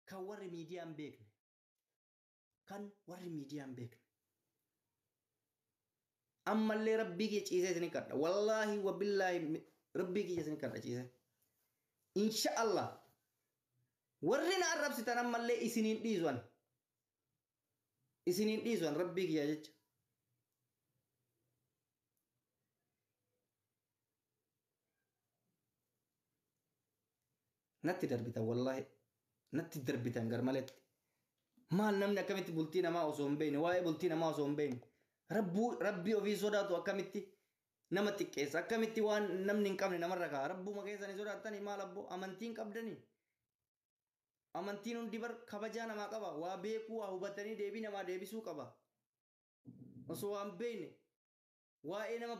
Kan warri miidiyaa hin beekne. Kan warri miidiyaa hin beekne. Ammallee rabbii kiyya ciisee isin kadha. Wallaahi wabillaahi rabbii kiyya isin kadha ciisee. Insha Allah. Warri na arrabsitan ammallee isiniin dhiisu ani. Isiniin dhiisu ani rabbii kiyya jecha. Natti darbitan wallaahi. Natti darbitan garmaletti. Maal namni akkamitti bultii namaa osoo hin beekne, waa'ee bultii namaa osoo hin beekne, rabbuu rabbii ofii sodaatu akkamitti nama xiqqeessa, akkamitti waan namni hin qabne namarra kaa'a? Rabbuma keessanii sodaattanii maal abboo, amantii hin qabdanii? Amantiin hundi bar kabajaa namaa qaba, waa beekuu, waa hubatanii deebii namaa deebisuu qaba. Osoo waan beekne waa'ee nama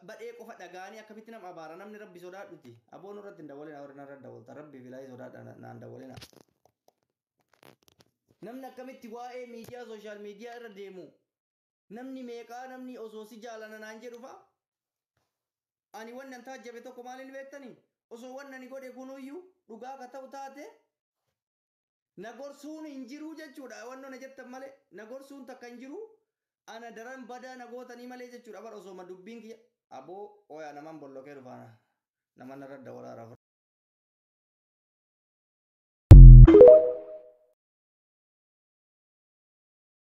badhee qofa dhaga'anii akkamitti nama abaara namni rabbi sodaadhuti? Aboo nurratti hin dawwalina, warri narra dawwalta rabbi filaayii sodaadha naan dawwalina. Namni akkamitti waa'ee miidiyaa sooshaal miidiyaa irra deemu, namni meeqaa namni osoo si jaalana naan jedhu fa'a. Ani wannan taajjabe tokko maaliin beektanii? Osoo wannan ani godhe kunuyyuu dhugaa ka ta'u taate na gorsuun hin jiruu jechuudha. Wannoo na jettan malee na gorsuun takka hin jiruu. Ana daran badaa na gootanii malee jechuudha. Bar osoo ma dubbiin kiyya aboo oyaa naman bollokee dhufaana. Nama narra dawwalaa.